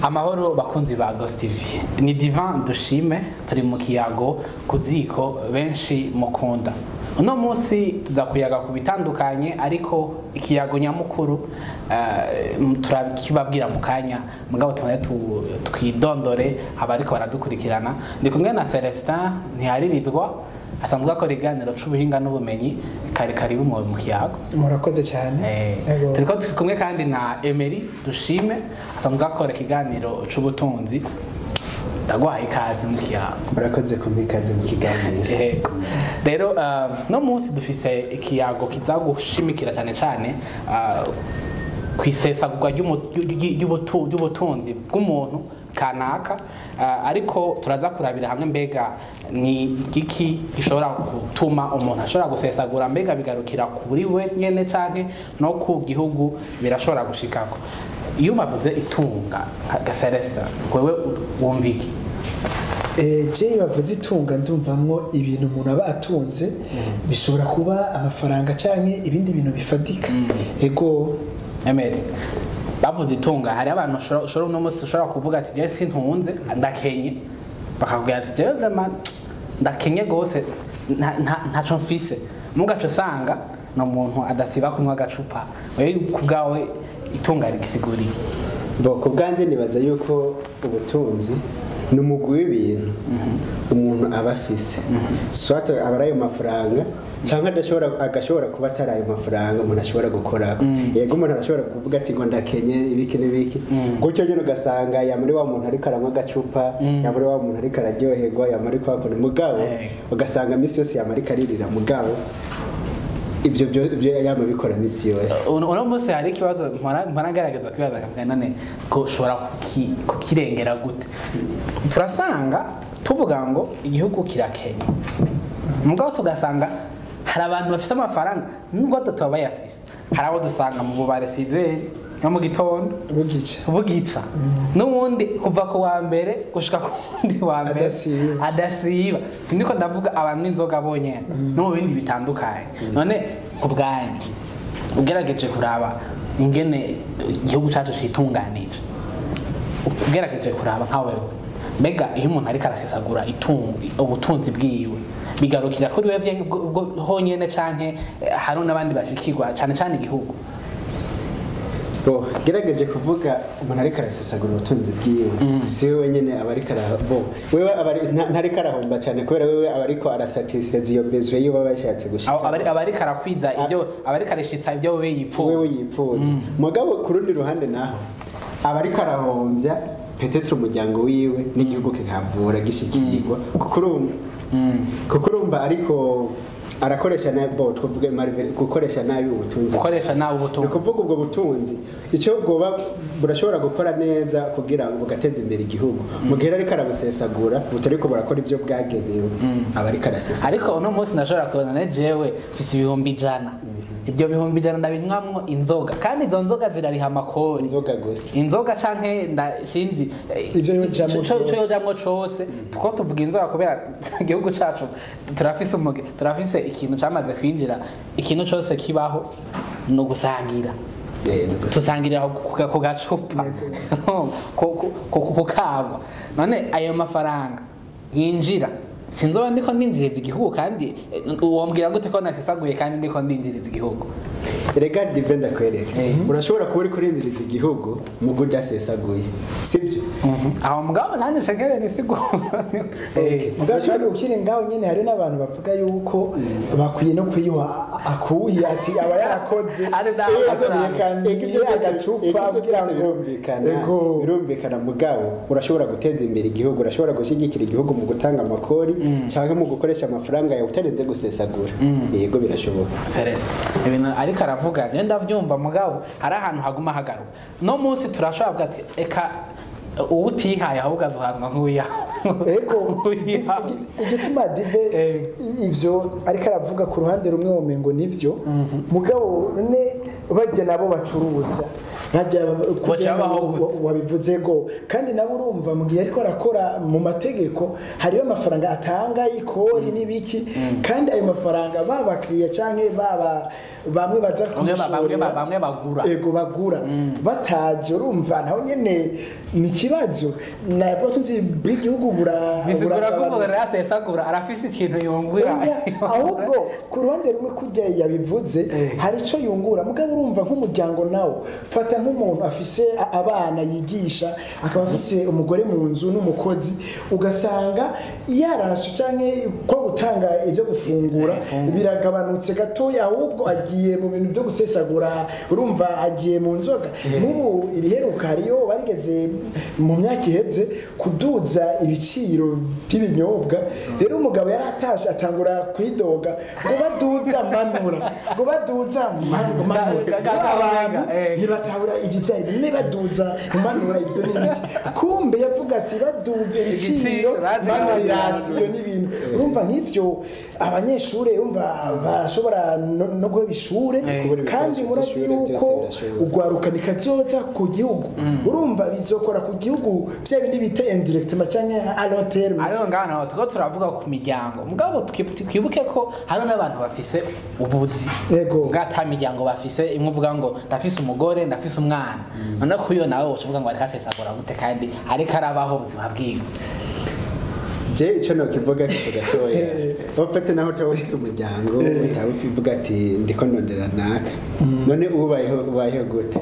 Amahoro bakunzi ba Ghost TV, ni Divan Dushime, turi mu kiyago ku ziko benshi mukunda. Uno munsi tuza kuyaga ku bitandukanye, ariko ikiyago nyamukuru turakibabwira mu kanya. Mugabo tumaze twidondore abariko baradukurikirana. Ndi kumwe na Celestin Ntiharirizwa, asanzwe akora ikiganiro c'ubuhinga n'ubumenyi. Kari karibu mu kiyago. Murakoze cyane. Yego. Turiko turi kumwe kandi na Emery Dushime, asanzwe akora ikiganiro c'ubutunzi. Ndaguhaye ikaze mu kiyago. Murakoze kumpa ikaze mu kiganiro. Yego. Rero no munsi dufise ikiyago kiza gushimikira cyane cyane kw'isesagurwa ry'ubutunzi bw'umuntu kanaka, ariko turaza kurabira hamwe mbega ni igiki gishobora gutuma umuntu ashobora gusesagura, mbega bigarukira kuri we nyene canke no ku gihugu birashobora gushikako. Iyo bavuze itunga nka Celestin, wewe wumva iki? Je bavuze itunga ndumvamwo ibintu umuntu aba atunze, bishobora kuba amafaranga canke ibindi bintu bifatika. Ego. Emery, bavuze itunga, hari abantu ushobora uno munsi ushobora kuvuga ati: "Jewe sintunze, ndakenye." Bakakubwira ati: "Jewe vraiment ndakenye gose, ntaco mfise." Mugaco usanga ni umuntu adasiba kunywa agacupa. Wewe ku bwawe itunga rigisiguriye? Bo, ku bwanjye nibaza yuko ubutunzi ni umugwi w'ibintu umuntu aba afise, soit aba ari ayo mafaranga cyangwa adashobora, agashobora kuba atari ayo mafaranga umuntu ashobora gukorako. Yego, umuntu arashobora kuvuga ati ngo ndakenye ibiki n'ibiki gutyo nyine, ugasanga yamuri wa muntu ariko aranywa agacupa, yamuri wa muntu ariko araryoherwa, yamuri kwa kuntu, mugabo ugasanga iminsi yose yamara aririra, mugabo ibyo byo yama bikora iminsi yose. Uno munsi hari ikibazo mpora ngerageza kwibaza, nkavuga: none ko ushobora kukirengera gute? Turasanga tuvuga ngo igihugu kirakenye, mugabo tugasanga hari abantu bafise amafaranga nubwo tutaba bayafise. Hari abo dusanga mu bubare sizeri no mu gitondo bugica. Bugica, n'ubundi kuva ku wa mbere gushika ku wundi wa mbere. Adasiba. Adasiba. Sindiko ndavuga abantu n'inzoga bonyene, no mu bindi bitandukanye. None ku bwanyu, ugerageje kuraba ingene igihugu cyacu citunganije, ugerageje kuraba nka wewe, mbega iyo umuntu ariko arasesagura itungo, ubutunzi bwiwe, bigarukira kuri we honyene canke hari n'abandi bashikirwa, cane cane igihugu? Bo, gerageje kuvuga umuntu ariko arasesagura ubutunzi bwiwe, si we wenyine aba ariko ara bo wewe aba ntariko arahomba cyane, kubera wewe aba ariko arasatisfeza iyo besoin yiwe aba yashatse gushika. Aba ariko arakwiza ibyo, aba ariko arashitsa ibyo wewe yipfuza. Wewe yipfuza. Mugabo ku rundi ruhande naho aba ariko arahombya peut-être umuryango wiwe n'igihugu kikavura gishikirwa, kuko urumva ariko arakoresha nabi, bo twavuga gukoresha nabi ubutunzi. Gukoresha nabi Ni ubutunzi. ukuvuga ubwo butunzi icyo bwoba burashobora gukora neza kugira ngo bugateze imbere igihugu, mu gihe ariko arabusesagura butariko burakora ibyo bwagenewe, aba ariko arasesagura. Ariko uno munsi ndashobora kubona ne jewe mfise 100,000, ibyo 100,000 ndabinywamwo inzoga, kandi izo nzoga zirariha amakori. Inzoga gusa? Inzoga canke sinzi Ivyo yojamwo ico vyose. Yojamwo cose. Tuko tuvuga inzoga kubera igihugu cacu turafise turafise ikintu camaze kwinjira, ikintu cose kibaho ni ugusangira. Tusangirira ku gacupa, ku kagwa. None ayo mafaranga yinjira, sinzoba ndiko ndinjiriza igihugu? Kandi wombwira gute ko nasesaguye kandi ndiko ndinjiriza igihugu? Rega Dive, ndakwereka. Urashobora kuba uri kurindiriza igihugu mugo udasesaguye, sibyo? Aho mugabo nanjye nshakere nisigura. Mugabo kandi ukiri ngaho nyine, hari n'abantu bavuga yuko bakwiye no kuyiha akuye, ati aba yarakoze. Ari naho Ati amafaranga. reka Ego, ngire agacupa ego, ibyo kugira byose ngo birumvikana. Ego. Birumvikana, mugabo urashobora guteza imbere igihugu, urashobora gushyigikira igihugu mu gutanga amakori cyangwa mu gukoresha amafaranga yawe utarinze gusesagura. Yego, birashoboka. Celeste, ibintu ariko aravuga njye ndavyumva, mugabo hari ahantu haguma hagaruka. No munsi turashobora kuvuga ati eka uwutihaye ahubwo azuhanwa nk'uwiyawe. Ego. Nk'uwiyawe. Igituma Dive ivyo ariko aravuga, ku ruhande rumwe womengo nivyo, mugabo none bajya nabo bacuruza. Bajya Boca babaho gute? Wabivuze go, kandi nabo urumva mu gihe ariko arakora mu mategeko hariyo amafaranga atanga y'ikori n'ibiki, kandi ayo mafaranga babakiriya canke baba bamwe baza kumushorera, bamwe bagura, ego bagura bataje, urumva naho nyene ni ikibazo. Nabwo tuzi bw'igihugu bura bisigura ko buragabanuka. umuntu yasesagura arafise ikintu yungura. Oya, ahubwo ku ruhande rumwe kujya yabivuze hari icyo yungura, mugabo urumva nk'umuryango nawo, fata nk'umuntu afise abana yigisha, akaba afise umugore mu nzu n'umukozi, ugasanga yarashe canke ko gutanga ibyo gufungura biragabanutse gatoya, ahubwo agiye mu bintu byo gusesagura, urumva agiye mu nzoga. Nk'ubu iriheruka hariyo barigeze mu myaka iheze kuduza ibiciro by'ibinyobwa, rero umugabo yari atashe atangura kwidoga ngo baduza manura, ngo baduza manura. Abantu ntibatahura ibyo byari bimwe, baduza manura ibyo n'ibiki, kumbe yavuga ati baduze ibiciro manura irasiyo n'ibintu. Urumva nk'ivyo abanyeshure urumva barashobora no guheba ishure, kandi murazi yuko ugwaruka nikazoza ku gihugu, urumva bizokora ku gihugu bya bindi bita indirectement canke à long terme. Ariko ngaho naho turiko turavuga ku miryango, mugabo twibuke ko hari n'abantu bafise ubuzi bwa ata miryango bafise, imwe uvuga ngo ndafise umugore ndafise umwana, none kuyo nawe woca uvuga ngo ariko asesagura gute kandi ariko arabaho ubuzima bwiwe? Je icyo nokivuga kiko gatoya, ufite naho utaba ufise umuryango, utaba uvuga ati ndiko ndondera naka, none ubayeho ubayeho gute?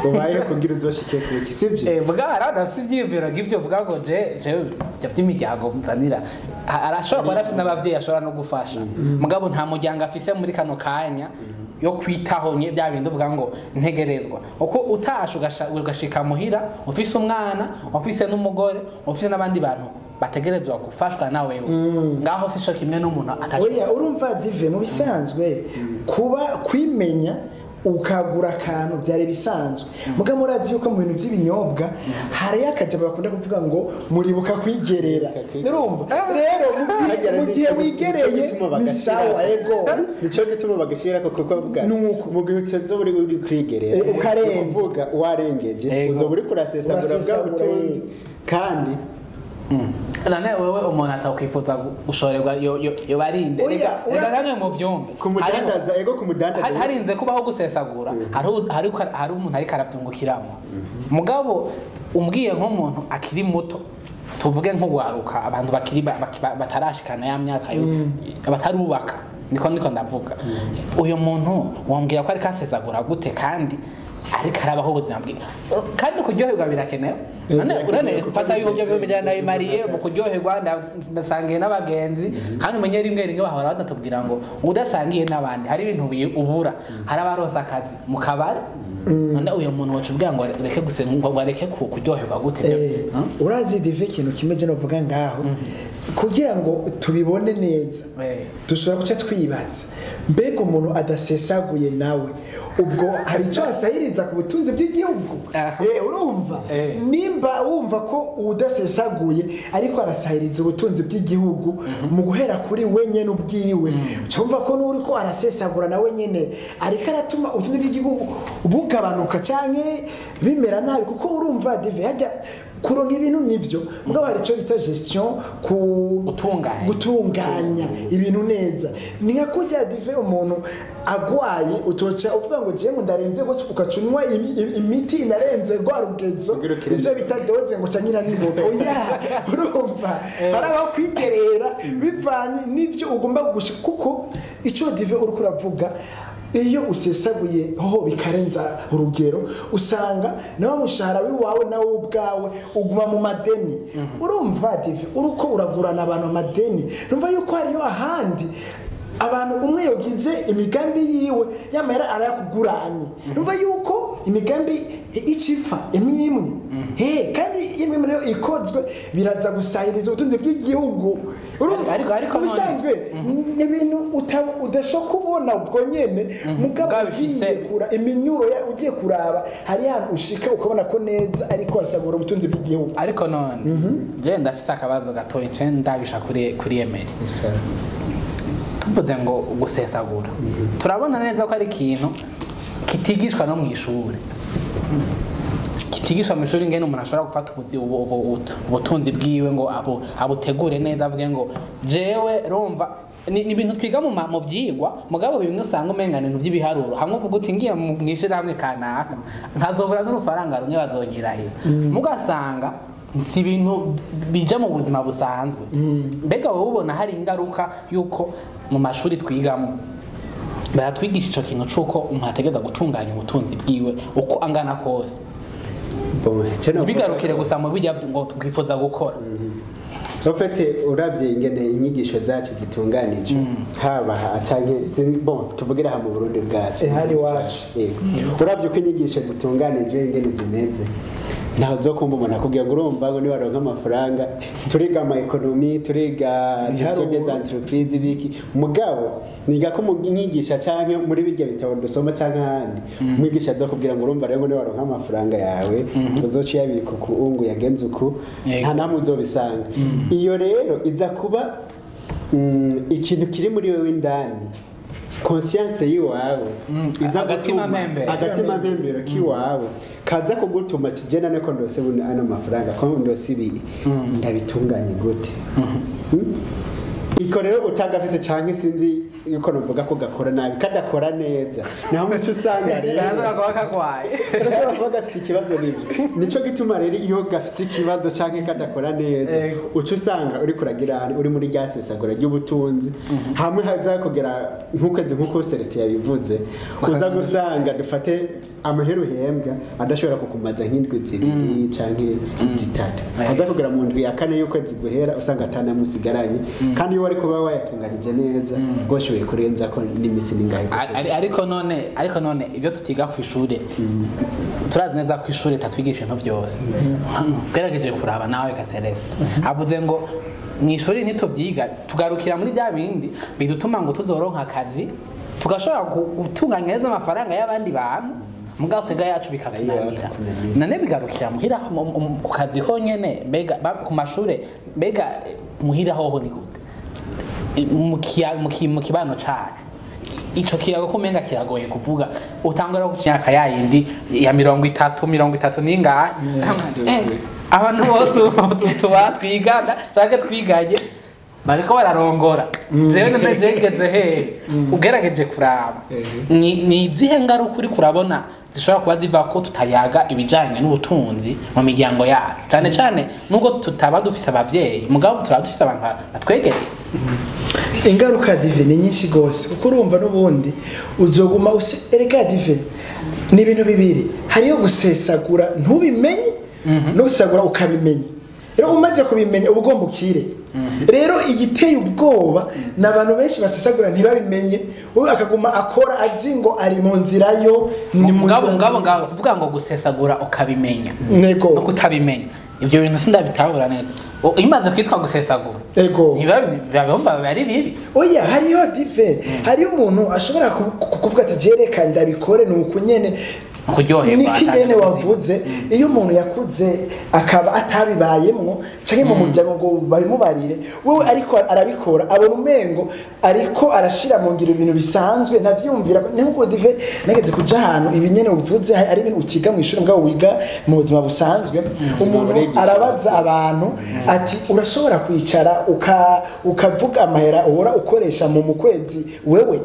Ubayeho kugira uzoshike kuki, sivyo? Vuga hari abantu bafise ivyiyumviro nk'ivyo, uvuga ngo je ivyo vy'imiryango nzanira, arashobora kuba arafise n'abavyeyi ashobora no gufasha, mugabo nta muryango afise muri kano kanya yo kwitaho nye bya bindi uvuga ngo ntegerezwa. Uko utashe ugashika muhira ufise umwana, ufise n'umugore, ufise n'abandi bantu bategerezwa gufashwa na wewe, ngaho sico kimwe n'umuntu ataje. Oya, urumva dive mu bisanzwe kuba kwimenya ukagura akantu byari bisanzwe, muga murazi yuko mu bintu by'ibinyobwa hari akajambo bakunda kuvuga ngo muribuka kwigerera, urumva rero mu gihe wigereye ni sawa. Ego, nico gituma bagashira ko kuko bavuga Nuko. mu gihe utazoba uri kwigerera ukarenza. Uvuga warengeje uzoba uri kurasesagura bwa Urasesagura, butunzi kandi None wewe umuntu atakwifuza gushorerwa yo barinde? Oya, Reka namwe muvyumve. Kumudandaza, ego, kumudandaza. Harinze kubaho gusesagura, hari umuntu ariko aravyungukiramo, mugabo umbwiye nk'umuntu akiri muto, tuvuge nk'ugwaruka, abantu bakiri batarashikana ya myaka yo batarubaka, niko ndavuga, uyu muntu wambwira ko ariko asesagura gute kandi ariko arabaho ubuzima bwiwe, kandi kuryoherwa birakenewe? None Birakenewe kuko mfata yuko bigeze byo ndabimariye mu kuryoherwa, ndasangiye n'abagenzi, kandi umenye rimwe rimwe bahora banatubwira ngo udasangiye n'abandi hari ibintu ubura. Hari abaronse akazi mu kabari, none uyu muntu waca ubwira ngo reke gusenga, ngo areke kuryoherwa gute? Urazi dive, ikintu kimwe je novuga ngaho kugira ngo tubibone neza, dushobora guca twibaza mbega umuntu adasesaguye nawe ubwo hari icyo asahiriza ku butunzi bw'igihugu? Urumva nimba wumva ko udasesaguye ariko arasahiriza ubutunzi bw'igihugu mu guhera kuri we nyene ubwiwe, uca wumva ko n'uri ko arasesagura nawe nyene ariko aratuma ubutunzi bw'igihugu bugabanuka canke bimera nabi, kuko urumva dive hajya kuronka ibintu nivyo, mugabo hari ico bita gestion ku Gutunganya. Gutunganya ibintu neza. Ni nka kurya dive umuntu agwaye utoca uvuga ngo jewe ngo ndarenze gose, ugaca unywa imiti inarenze rwa rugezo, Kugira ukire. ivyo bita doze, ngo ca nyira n'ingoga. Oya, urumva hari abaho kwigerera bivanye n'ivyo ugomba gushika, kuko ico dive uriko uravuga, iyo usesaguye hoho bikarenza urugero, usanga nawe mushahara w'iwawe nawe ubwawe uguma mu madeni. Urumva dive uruko uragurana abantu amadeni, urumva yuko hariyo ahandi abantu umwe yogize imigambi yiwe yamara arayakuguranye, urumva yuko imigambi icifa imwe imwe, kandi imwe muri yo ikozwe biraza gusahiriza ubutunzi bw'igihugu. Urumva Ariko none- ubusanzwe ni ibintu udashobora kubona ubwo nyene, mugabo Mugabo bifise- ugiye kura iminyuro ugiye kuraba hari ahantu ushika ukabona ko neza ariko asagura ubutunzi bw'igihugu. Ariko none je ndafise akabazo gatoya nce ndabisha kuri Emery. Tuvuze ngo gusesagura, turabona neza ko ari ikintu kitigishwa no mu ishuri. Kitigisha mu ishuri ngene umuntu ashobora gufata ubutunzi bwiwe ngo abutegure neza, avuge ngo jewe rumva ni ibintu twiga mu byigwa, mugabo bimwe usanga umenga ni ibintu by'ibiharuro, hamwe uvuga uti ngiye mwishirahamwe kanaka nkazobura n'urufaranga rumwe bazonyirahira, mugasanga si ibintu bija mu buzima busanzwe. Mbega wowe ubona hari ingaruka yuko mu mashuri twigamo baratwigisha ico kintu c'uko umuntu ategereza gutunganya ubutunzi bwiwe uko angana kose, bigarukire gusa mu bijya ngo twifuza gukora? En fait, uravye ingene inyigisho zacu zitunganije, haba canke bon tuvugira ha mu Burundi bwacu, hari wacu, uravye uko inyigisho zitunganije ingene zimeze, ntaho zo kumva umuntu akubwira ngo urumva ngo niwaronka amafaranga, turiga ama economy, turiga gestion des entreprises biki, mugabo niga ko umwigisha canke muri bijya bitabo dusoma canke ahandi, umwigisha azokubwira ngo urumva rero niwaronka amafaranga yawe uzoca uyabika uku ungu yagenze uku, nta namwe uzobisanga. Iyo rero iza kuba ikintu kiri muri wewe indani, conscience yiwawe iza agatima mpembero kiwawe kaza kugutuma ati je nane ko ndose ano mafaranga ko ndose ibi ndabitunganye gute. Iko rero utagafise canke sinzi yuko novuga ko gakora nabi kadakora neza, naho muco usanga rero karashobora kuba gafise ikibazo. Nivyo nico gituma rero iyo gafise ikibazo canke kadakora neza, uca usanga uri kuragira uri muri rya sesagura ry'ubutunzi, hamwe haza kugera nk'ukwezi nk'uko Celestin yabivuze, uza gusanga dufate amahera uhembwa adashobora kukumaza nk'indwi zibiri canke zitatu, aza kugera mu ndwi ya kane y'ukwezi guhera usanga atanamusigaranye, kandi iyo wari kuba wayatunganije neza rwoshoboye kurenza ko n'imisi n'ingahe. Ariko none ibyo tutiga ku ishure, turazi neza ko ishure tatwigisha ibintu byose. Gerageje kuraba nawe ka Celeste avuze ngo mu ishuri ntituvyiga, tugarukira muri bya bindi bidutuma ngo tuzoronka akazi, tugashobora gutunganya neza amafaranga y'abandi bantu, mugabo twebwe yacu bikatunanira. None bigarukira muhira ku kazi honyene, mbega ku mashure, mbega muhira hoho ni gute mu kibano cacu? Ico kirago kumenga kiragoye kuvuga, utangura ku myaka yayindi ya 30 n'ingahe, abantu bose tuba twigana canke twiganye bariko bararongora, jewe none jengeze hehe? Ugerageje kuraba ni izihe ngaruka uri kurabona zishobora kuba ziva ko tutayaga ibijanye n'ubutunzi mu miryango yacu, cane cane nubwo tutaba dufise abavyeyi, mugabo turaba dufise abantu batwegereye? Ingaruka dive ni nyinshi gose, kuko urumva n'ubundi uzoguma erega dive ni ibintu bibiri, hariyo gusesagura ntubimenye no gusesagura ukabimenya. Rero umaze kubimenya uba ugomba ukire. Rero igiteye ubwoba ni abantu benshi basesagura ntibabimenye, we akaguma akora azi ngo ari mu nzira yo ni mugabo ngabo kuvuga ngo gusesagura ukabimenya no kutabimenya, ibyo bintu sindabitahura neza. Imaze kwitwa gusesagura ego ntibabumva ari bibi. Oya, hariyo dive, hariyo umuntu ashobora kuvuga ati jereka ndabikore nuko nyene kuryoherwa nikigene wavuze. Iyo umuntu yakuze akaba atabibayemwo canke mu muryango ngo babimubarire, wewe ariko arabikora abona umengo ariko arashira mu ngiro ibintu bisanzwe ntavyumvira. Nkuko dive nageze kuja ahantu ibinyene uvuze ari ibintu utiga mu ishuri mugabo wiga mu buzima busanzwe, umuntu arabaza abantu ati urashobora kwicara ukavuga amahera uhora ukoresha mu kwezi wewe,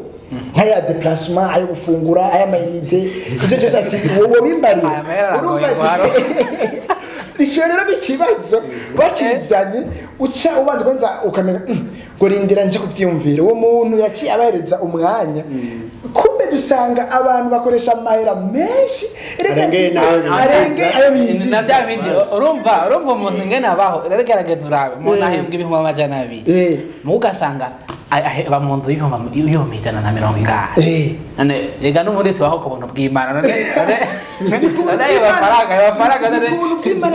nkaya déplacement, ayo gufungura, aya mayinite, ivyo byose, ati wowe bimbarira. Urumva ico rero ni ikibazo bakizanye, uca ubanza kwanza ukamenya ngo rindira nje kuvyiyumvira. Uwo muntu yaciye abahereza umwanya, kumbe dusanga abantu bakoresha amahera menshi arenge ayo binjiza na bya bindi. Urumva umuntu ingene abaho, rero gerageza urabe umuntu ahembwa 200,000, mugasanga aba mu nzu 150,000. None rega n'umurisi waho ku buntu bw'Imana, none ayo mafaranga none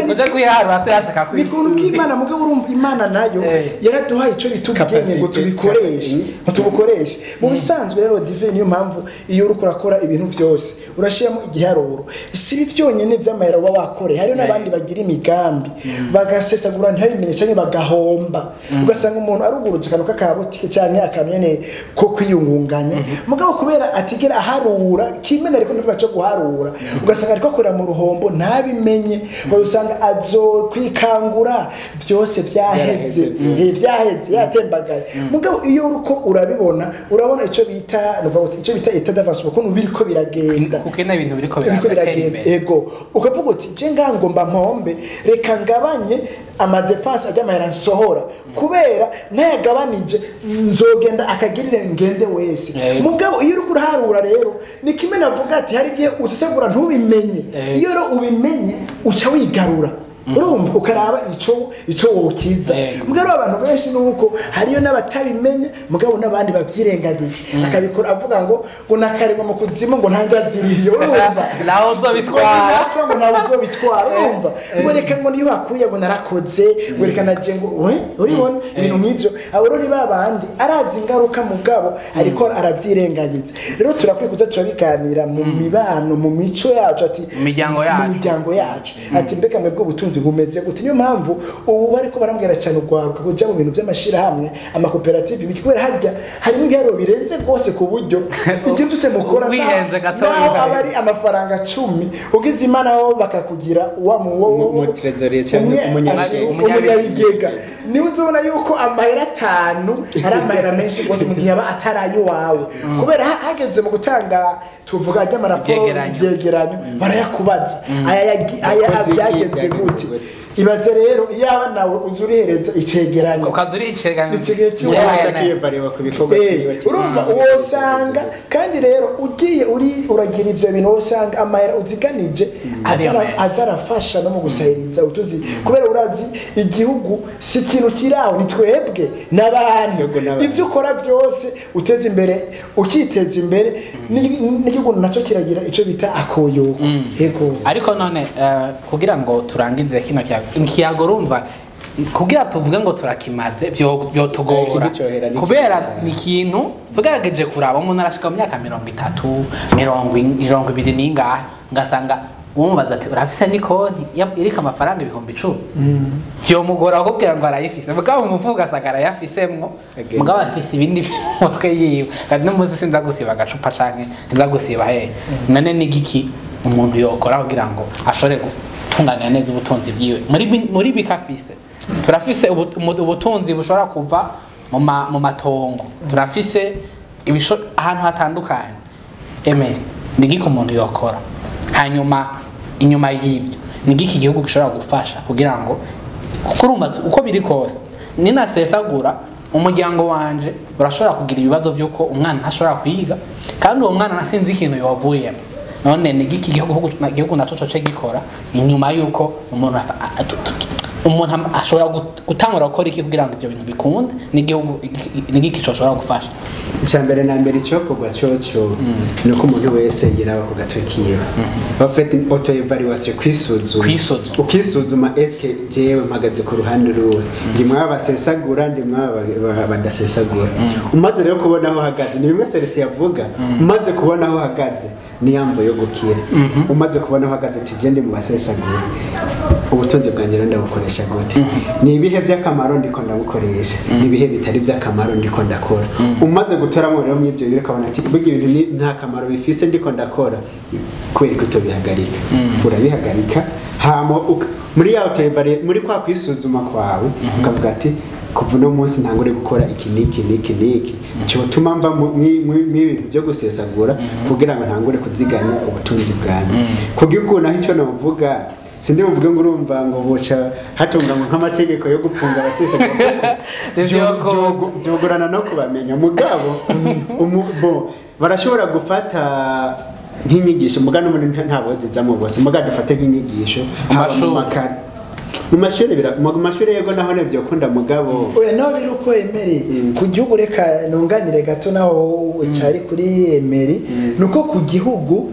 kuja kwiharura tuyashaka ni ku buntu bw'Imana. Mugabo urumva Imana nayo yaraduhaye ico bitubwiye ngo tubikoreshe, ngo tubukoreshe mu bisanzwe. Rero dive niyo mpamvu iyo uriko urakora ibintu byose urashiramo igiharuro, si ibi vyonyene vy'amahera uba wakoreye, hariyo n'abandi bagira imigambi bagasesagura ntibabimenye canke bagahomba. Ugasanga umuntu aruguruje akantu k'akabutike canke akantu nyene ko kwiyungunganya. Mugabo kubera atigera aharura kimwe nariko ndavuga cyo guharura, ugasanga ariko akorera mu ruhombo ntabimenye, ugasanga azokwikangura vyose vyaheze, vyaheze yatembagaye. Mugabo iyo uruko urabibona, urabona ico bita ico bita état d'avancement, ukuntu biriko biragenda, kuko ibintu biriko biragenda. Ego, ukavuga uti je ngango mba mpombe, reka ngabanye amadepense ajya amahera nsohora, kubera ntayagabanije nzogenda akagirire ngende wese. Mugabo iyo uriko uraharura rero ni kimwe navuga ati hari igihe usesagura ntubimenye, iyo rero ubimenye uca wigarura, urumva ukaraba ico wokiza. Mugabo abantu benshi nuko hariyo n'abatabimenye, mugabo n'abandi bavyirengagiza, akabikora avuga ngo nakaregwa mu kuzimu ngo ntanja ziriyo, urumva naho uzobitwara, ngo naho uzobitwara, urumva ngo reka ngo niyo hakuye ngo narakoze, ngo reka naje ngo we uribona ibintu nk'ivyo. Abo rero babandi arazi ingaruka, mugabo ariko aravyirengagiza. Rero turakwiye kuza turabiganira mu mibano, mu mico yacu, ati mu miryango yacu, ati mbega mwebwe ubutunzi bumeze gute. Niyo mpamvu ubu bariko barambwira cyane ugwaruka kuja mu bintu by'amashirahamwe, amakoperative, bikubera hajya harimo ibiharuro birenze rwose ku buryo ikintu cyose mukora naho aba ari amafaranga 10 ugize Imana aho bakakugira wa mu trésorier cyangwa umunyabigega, niwe uzobona yuko amahera 5 ari amahera menshi rwose mu gihe aba atarayo wawe, kubera hageze mu gutanga tuvuga ajya amaraporo ibyegeranyo barayakubaza aya byagenze gute. Ibaze rero iyaba nawe uzurihereza icegeranyo, ukazuri icegeranyo urumva wosanga. Kandi rero ugiye uri uragira ivyo bintu wosanga amahera uziganije azarafasha no mu gusahiriza utuzi, kubera urazi igihugu si ikintu kiraho, ni twebwe n'abantu. Ivyo ukora byose uteza imbere, ukiteza imbere n'igihugu naco kiragira ico bita akoyoko. Ego, ariko none kugira ngo turangize kino kiyago, urumva kugira tuvuge ngo turakimaze vyotugora, kubera ni ikintu tugerageje kuraba. Umuntu arashika mu myaka 30, 20 n'ingahe, ngasanga umubaza ati urafise ni konti iriko amafaranga 10,000, vyomugora kukubwira ngo arayifise, mugabo umuvuga asanga arayafisemwo, mugabo afise ibindi mutwe yiwe, kandi n'umuzi sinza gusiba agacupa canke nza gusiba hehe. None ni giki umuntu yokora kugira ngo ashobore gutunganya neza ubutunzi bwiwe muri bikafise? Turafise ubutunzi bushobora kuva mu matongo, turafise ahantu hatandukanye. Emery, ni giki umuntu yokora? Hanyuma inyuma y'ibyo ni giki igihugu gishobora gufasha kugira ngo kurumba uko biri kose ninasesagura umuryango wanje urashobora kugira ibibazo by'uko umwana ntashobora kwiga, kandi uwo mwana nasinzi ikintu yavuyemo. None ni giki igihugu naco coce gikora inyuma y'uko umuntu ashobora gutangura gukora iki kugira ngo ivyo bintu bikunde, n'igihugu ni giki coshobora gufasha? Icya mbere na mbere icokorwa coco ni uko umuntu wese yiraba ku gatwe kiwe, bafite auto evaluation, kwisuzuma, ukisuzuma eske jewe mpagaze ku ruhande ruwe, ndi mwaba basesagura, ndi mwaba badasesagura. Umaze rero kubona aho uhagaze, ni bimwe Celestin yavuga, umaze kubona aho uhagaze ni yambo yo gukira. Umaze kubona aho uhagaze ati je ndi mu basesagura, ubutunzi bwanjye rero ndabukoresha gute? Ni ibihe by'akamaro ndiko ndabukoresha, ni ibihe bitari by'akamaro ndiko ndakora. Umaze gutoramo rero mw'ibyo biri ukabona ati burya ibintu nta kamaro bifise ndiko ndakora, kubera ko utobihagarika, urabihagarika. Hama muri ya muri kwa kwisuzuma kwawe ukavuga ati kuva uno munsi ntangure gukora iki niki niki niki cyotuma mva mu bintu byo gusesagura, kugira ngo ntangure kuziganya ubutunzi bwanjye. Kugihugu naho icyo navuga sindi buvuge ngo urumva ngo boca hatunganywa nk'amategeko yo gupfunga abasesagura, byogorana no kubamenya. Mugabo barashobora gufata nk'inyigisho, mugabo n'ubundi ntabwo zizamo bose, mugabo dufate nk'inyigisho mu mashuri, mu mashuri yego naho nevyo kunda mugabo. Oya naho biri uko Emery ku gihugu, reka nunganire gato naho cyari kuri Emery, nuko ku gihugu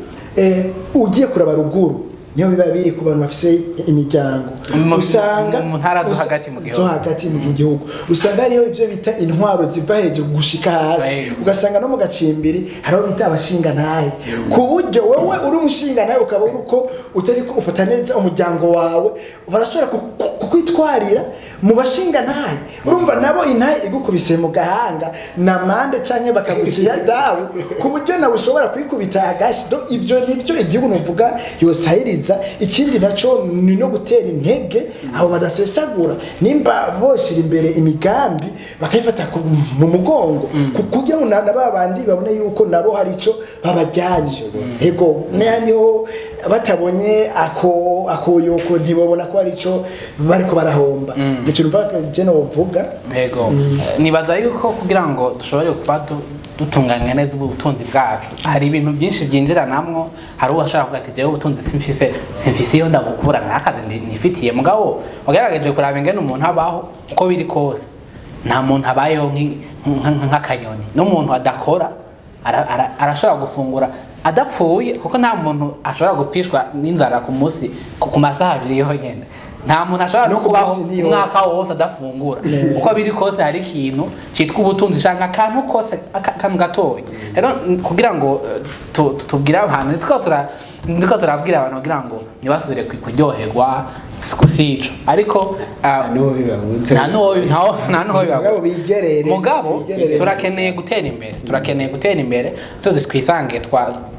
ugiye kuraba ruguru niyo biba biri ku bantu bafise imiryango, usanga mu ntara zo hagati mu gihugu, zo hagati mu gihugu usanga hariho ibyo bita intwaro ziva hejuru gushika hasi, ugasanga no mu gacimbiri hariho bita abashinga ntahe, ku buryo wowe uri umushinga nawe ukaba uri uko utari ko ufata neza umuryango wawe, barashobora kukwitwarira mu bashinga ntahe. Urumva nabo intahe igukubise mu gahanga na mande canke bakaguciya dawe, ku buryo nawe ushobora kwikubita agashi. Ibyo nivyo igihugu nuvuga yosahiriza. Ikindi naco ni no gutera intege abo badasesagura, nimba boshira imbere imigambi bakayifata mu mugongo, kugira ngo na babandi babone yuko nabo hari ico babajyanye. Ego niho batabonye ako akoyoko ntibobona ko hari ico bariko barahomba. Nico numva je no vuga. Ego nibaza yuko kugira ngo dushobore kuba dutunganya neza ubutunzi bwacu, hari ibintu byinshi byinjiranamwo. Hari uwashaka kuvuga ati jewe ubutunzi simfise iyo ndabukura, nakazi nifitiye. Mugabo wagerageje kuraba ingene umuntu abaho, uko biri kose nta muntu abayeho nk'akanyoni. N'umuntu adakora arashobora gufungura adapfuye, kuko nta muntu ashobora gupfishwa n'inzara ku munsi ku masaha abiri yonyene. Nta muntu ashobora no kubaho umwaka wose adafungura. Uko biri kose hari ikintu citwa ubutunzi canke akantu kose akantu gatoya. Rero kugira ngo tubwire abantu, nitwo turabwira abantu kugira ngo ntibasubire kuryoherwa sico, ariko nta n'uwo bibabuze. Mugabo turakeneye gutera imbere, turakeneye gutera imbere, tuzi twisange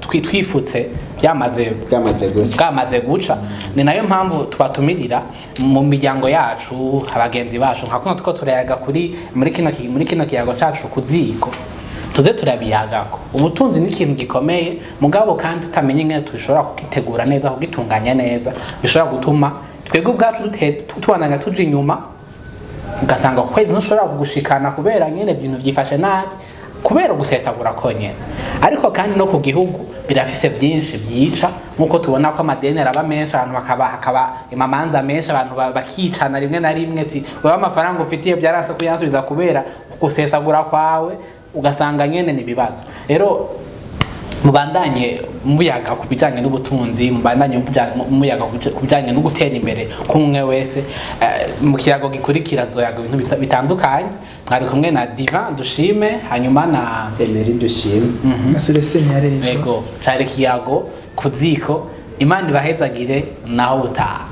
twifutse byamaze guca. Ni nayo mpamvu tubatumirira mu miryango yacu, abagenzi bacu, nka kuno two turayaga kuri muri kino kiyago cacu kuziko, tuze turabiyagako. Ubutunzi ni ikintu gikomeye, mugabo kandi utamenye ingene tushobora kugitegura neza, kugitunganya neza, bishobora gutuma twebwe ubwacu tubandanya tuja inyuma, ugasanga kwezi ntushobora kugushikana kubera nyene ibintu byifashe nabi, kubera gusesagura konyene. Ariko kandi no ku gihugu birafise byinshi byica, nkuko tubona ko amadeni araba menshi, abantu hakaba imamanza menshi, abantu bakicana rimwe na rimwe, ati wewe amafaranga ufitiye byaranse kuyansubiza kubera gusesagura kwawe, ugasanga nyene ni bibazo. Rero mubandanye muyaga kubijanye n'ubutunzi, mubandanye muyaga kubijanye no gutera imbere kumwe wese. Mu kiyago gikurikira zoyaga ibintu bitandukanye. Mwari kumwe na Divin Dushime, hanyuma na Emery Dushime na Celestin Yarezwa. Yego, cari kiyago kuziko. Imana ibahezagire naho butaha.